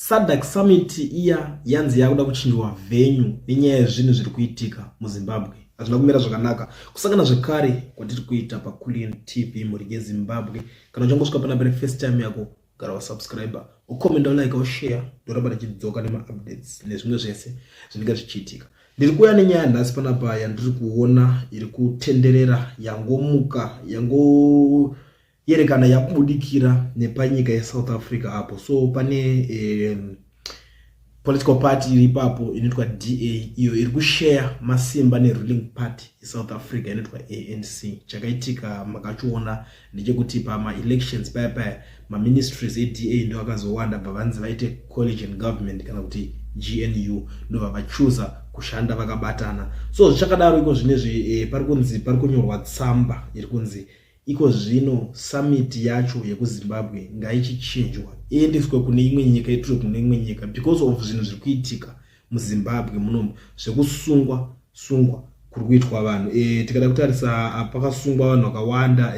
SADC summit iya yanzi yakuda kuchinjwa venue nenyaya yezvinhu zviri kuitika muZimbabwe. Hazvina kumira zvakanaka. Kusangana zvekare kwatiri kuita paKulian TV, mhuri yeZimbabwe. Kana uchangosvika panapa first time yako, gara wasubscriber, ucomment, ulike, ushare. Ndoramba ndichidzoka nemaupdates nezvimwe zvese zvinenge zvichiitika. Ndiri kuuya nenyaya nhasi panapa yandiri kuona iri kutenderera, yangomuka, yango yerekana yabudikira nepanyika yeSouth Africa apo. So pane political party iri ipapo inoitwa DA, iyo iri kushare masimba neruling party yeSouth Africa inoitwa ANC. Chakaitika makachiona ndechekuti pamaelections paya paya, maministries eDA ndo akazowanda, bva vanzi vaite coalition government kana kuti GNU, ndobva vachuza kushanda vakabatana. So zvichakadaro, iko zvinezvi pari kunzi pari kunyorwa tsamba iri kunzi iko zvino summit yacho yekuZimbabwe ngaichichinjwa, iendeswe kune imwe nyika, iturwe kune imwe nyika because of zvinhu zviri kuitika muZimbabwe munomu, zvekusungwa sungwa kuri kuitwa vanhu. Tikada kutarisa, pakasungwa vanhu vakawanda.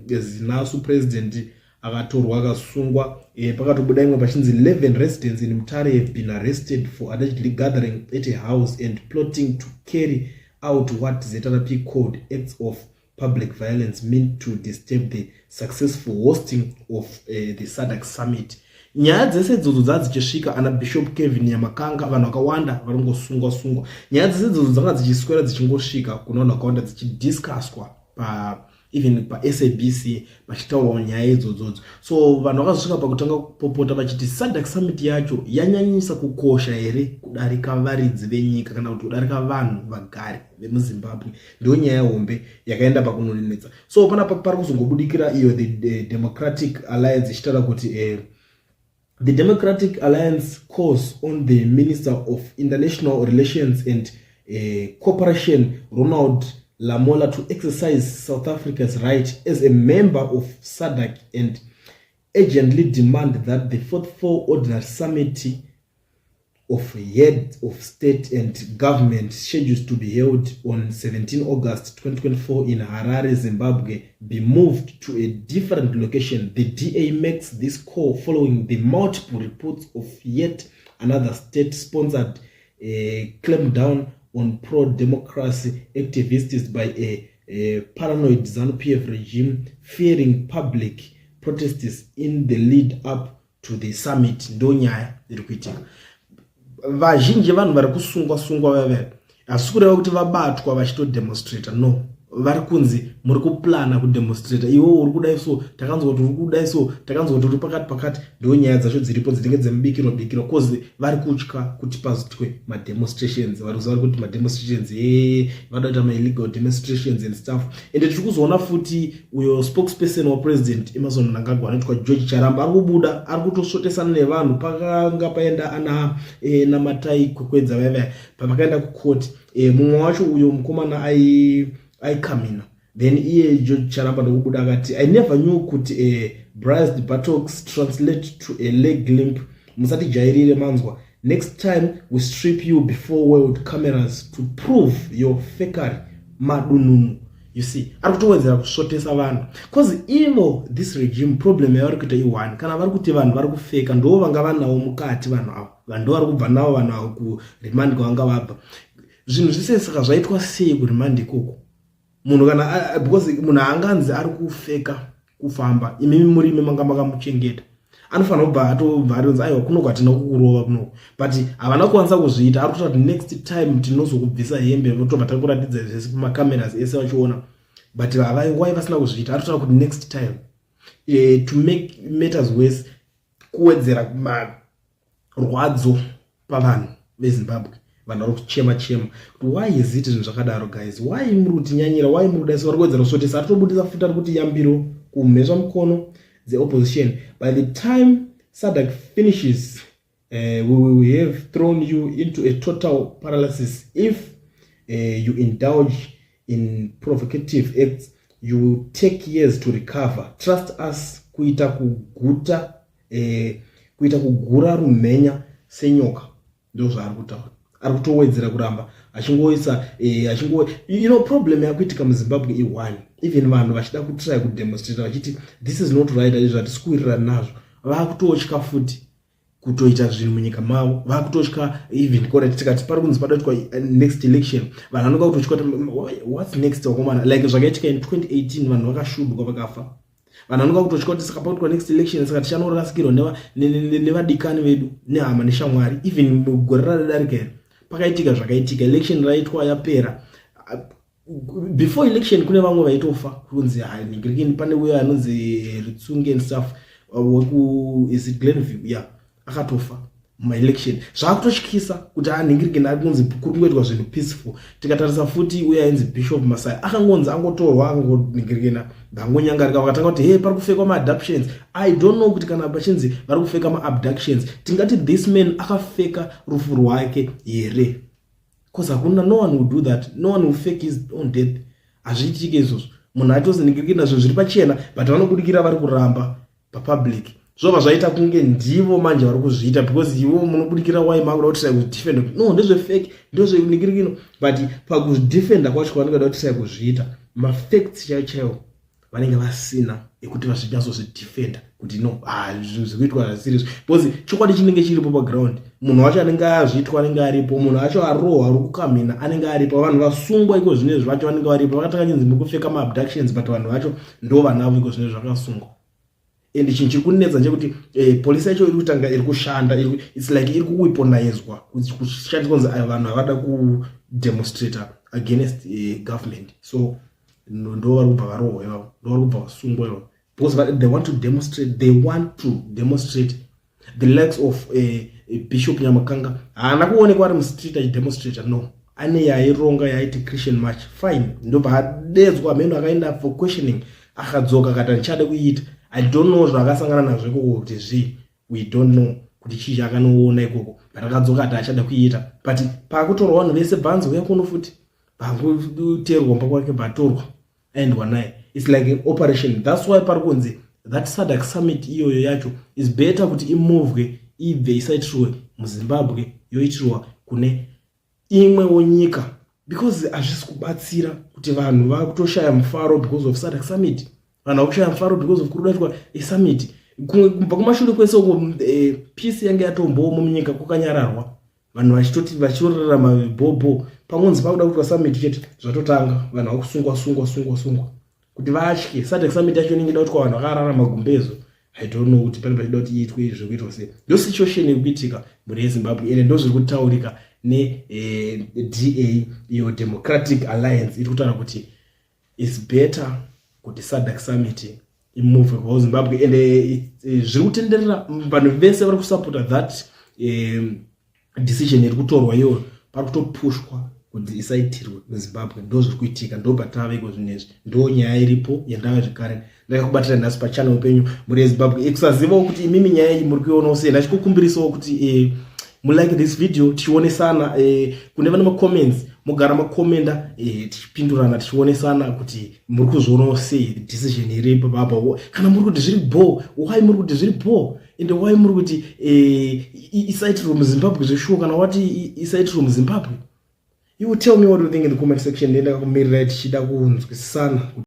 ZINASU president akatorwa akasungwa. Pakatobuda imwe pachinzi 11 residents in Mutare have been arrested for allegedly gathering at a house and plotting to carry out what ZRP called acts of public violence meant to disturb the successful hosting of the SADC summit. Nyaya dzese idzodzo dzadzichisvika ana Bishop Kevin Nyamakanga, vanhu vakawanda vari kungosungwa sungwa. Nyaya dzese idzodzo dzanga dzichiswera dzichingosvika kuna vanhu vakawanda, dzichidiscusswa pa even paSABC vachitaurawo nyaya idzodzodzo. So vanhu vakazosvika pakutanga kupopota vachiti SADC summit yacho yanyanyisa kukosha here kudarika varidzi venyika kana kuti kudarika vanhu vagari vemuZimbabwe? Ndo nyaya hombe yakaenda pakunonetsa. So panapa pari kuzongobudikira iyo the Democratic Alliance ichitaura kuti the Democratic Alliance calls on the Minister of International Relations and Cooperation, Ronald Lamola, to exercise South Africa's right as a member of SADC and urgently demand that the 44 Ordinary Summit of Head of State and Government scheduled to be held on 17 August 2024 in Harare, Zimbabwe, be moved to a different location. The DA makes this call following the multiple reports of yet another state-sponsored clampdown on pro-democracy activists by a paranoid ZANU-PF regime fearing public protests in the lead up to the summit. Ndo nyaya iri kuitika. Vazhinji vanhu vari kusungwa sungwa vave hasi kureva kuti vabatwa vachitodemonstrata. No, vari kunzi muri kuplana kudemonstrata, iwe uri kudai, so takanzwa kuti uri kudai, so takanzwa kuti uri pakati pakati. Ndo nyaya dzacho dziripo dzinenge dzemubikirwa bikirwa, cause vari kutya kuti pazoitwe mademonstrations. Vari kuziva kuti mademonstrations e vada kuita maillegal demonstrations and stuff. Ende tiri kuzoona futi uyo spokesperson waPresident Emmerson Mnangagwa anoitwa George Charamba ari kubuda, ari kutosvotesana nevanhu. Pakanga paenda ana Namatai Kwekwedza vaivaya, pavakaenda kukoti, mumwe wacho uyo mukomana aikamina, then iye George Charamba ndokubuda akati, "I never knew kuti bruised buttocks translate to a leg limp. Musatijairire, manzwa? Next time we strip you before world cameras to prove your fakery, madununu." You see, ari kutowedzera kusvotesa vanhu, cause ivo this regime, problem yavari kuita i1, kana vari kuti vanhu vari kufeka, ndo vanga vanawo mukati vanhu ava, vanhu ndo vari kubva navo vanhu ava kuremand kwavanga vabva. Zvinhu zvese saka zvaitwa sei kuremand ikoko? Munhu kana, because munhu haanganzi ari kufeka kufamba, imimi murimi manga makamuchengeta, anofanira kubva atobva atonzi, "Aiwa, kunoko hatina kukurova kunoko." But havana kukwanisa kuzviita. Ari kutaura kuti next time tinozokubvisa hembe, tobva takuratidza zvese pamacameras ese vachiona. But wai vasina kuzviita? Ari kutaura kuti next time. To make matters worse, kuwedzera marwadzo pavanhu veZimbabwe, vanhu vari kuchema chema kuti why is it zvinhu zvakadaro? Guys, why muri kutinyanyira? Why muri kudai? So vari kuwedzera kusvotesa. Ari tobudisa futi, ari kuti yambiro kumhesva mukono dzeopposition: "By the time SADC finishes, we will have thrown you into a total paralysis. If you indulge in provocative acts, you will take years to recover. Trust us." Kuita kuguta, kuita kugura rumhenya senyoka, ndo zvaari kutaura. Ari kutowedzera kuramba achingoisa achingo problem yakuitika muZimbabwe i1, even vanhu vachida kutry kudemonstrata vachiti this is not right, izvo hatisi kuwirirana nazvo, vakutotya futi. Kutoita zvinhu munyika mavo vakutotya. Even correct, tikati pari kunzi padaitwa next election, vanhu vanoga kutotya kuti what's next, wakomana? Like zvakaitika in 2018, vanhu vakashudwa, vakafa. Vanhu vanoga kutotya kuti saka pakuitwa next election, saka tichanorasikirwa nevadikani vedu, nehama neshamwari. Even mugore radadarika here, pakaitika zvakaitika, election raitwa, yapera. Before election kune vamwe vaitofa, kunzi ningirikini, pane uyo anonzi Ritsunge and stuff, weku, is it Glenview? Yeah, akatofa mumaelection. Zvaakutotyisa kuti anhingirikini, ari kunzi kuri kungoitwa zvinhu peaceful. Tikatarisa futi, uyo ainzi Bishop Masai akangonzi angotorwa, akangonhingirikina, ngangonyangarika. Vakatanga kuti, "Hey, pari kufekwa maabductions." I don't know kuti kana pachinzi vari kufeka maabductions, tingati this man akafeka rufu rwake here? Because hakuna, no one will do that. No one will fake his own death. Hazviitike izvozvo. Munhu atozinhingirikina, zvinhu zviri pachena, but vanobudikira vari kuramba papublic. Zvobva zvaita kunge ndivo manje vari kuzviita, because ivo munobudikira wai makuda kutry kudefenda? No, ndezvefake, ndezveningirikino. But pakudefenda kwacho kwavanenge da kutry kuzviita, mafacts chaiwo chaiwo vanenge vasina ekuti vazvinyatsozvidefenda kuti no, ah, zvinhu zviri kuitwa zvasirizvo, because chokwadi chinenge chiripo paground. Munhu wacho anenge azviitwa anenge aripo, munhu acho arohwa, ari kukamhina, anenge aripo. Vanhu vasungwa iko zvinezvi vacho vanenge varipo. Vakatanga chinzi muri kufeka maabductions, but vanhu vacho ndo vanavo iko zvinezvi vakasungwa. And chinhu chiri kunetsa ndechekuti polisi yacho iri kutanga iri kushanda, it's like iri kuweaponizwa, kushandiswa kunzi vanhu havada kudemonstrata against government. So ndo vari kubva varohwa ivavo, ndo vari kubva vasungwa ivavo, because they want to demonstrate. They want to demonstrate. The likes of Bishop Nyamakanga haana kuonekwa ari mustreet achidemonstrata. No, ane yaironga yaiti Christian March, fine. Ndobva adedzwa mheno, akaenda for questioning, akadzoka akati handichade kuiita. I don't know zvaakasangana nazvo ikoko kuti zvii. We don't know kuti chii chaakanoona ikoko, but akadzoka ati achada kuiita. But paakutorwa vanhu vese, bvanzi uya kuno futi, pangoteerwa mba kwake, bvatorwa, aendwa naye. It's like an operation. That's why pari kunzi that SADC summit iyoyo yacho is better kuti imovwe, ibve, isaitirwe muZimbabwe, yoitirwa kune imwewo nyika, because hazvisi kubatsira kuti vanhu vakutoshaya mufaro because of SADC summit. Vanhu vakushaya mufaro because of kuri kudaitwa esummit. Kubva kumashure kwese uko, peace yange yatombomo munyika, kwakanyararwa, vanhu vachitoti vachitorarama bhobho. Pangonzi pakuda kuitwa summit chete, zvatotanga, vanhu vakusungwa, sungwa, sungwa, sungwa, kuti vatye. SADC summit yacho inenge ida kuitwa vanhu vakararama gumbezo. I don't know kuti pane pachida kuti iitwe zvekuitwa sei. Ndo situation iri kuitika mhuri yeZimbabwe, ende ndo zviri kutaurika neDA iyo, Democratic Alliance, iri kutaura kuti it's better kuti SADC summit imove kubva kuZimbabwe. Ende zviri kutenderera, vanhu vese vari kusapota that decision iri kutorwa iyoyo. Pari kutopushwa kuti isaitirwe muZimbabwe. Ndo zviri kuitika, ndo patave iko zvinezvi, ndo nyaya iripo yandava zvekare ndakakubatira nhasi pachannel penyu, mhuri yeZimbabwe. Kusazivawo kuti imimi nyaya iyi muri kuionawo sei, ndachikukumbirisawo kuti mulike this video, tichionesana. Kune vane macomments, mugara makomenda, tichipindurana, tichionesana kuti muri kuzvionawo sei decision iri papa. Kana muri kuti zviri bo, why muri kuti zviri bo? Ende why muri kuti isaitirwe muZimbabwe zveshuwa? Kana wati isaitirwe muZimbabwe, you tell me what you think in the comment section. Ndendakakumirirai tichida kunzwisisana.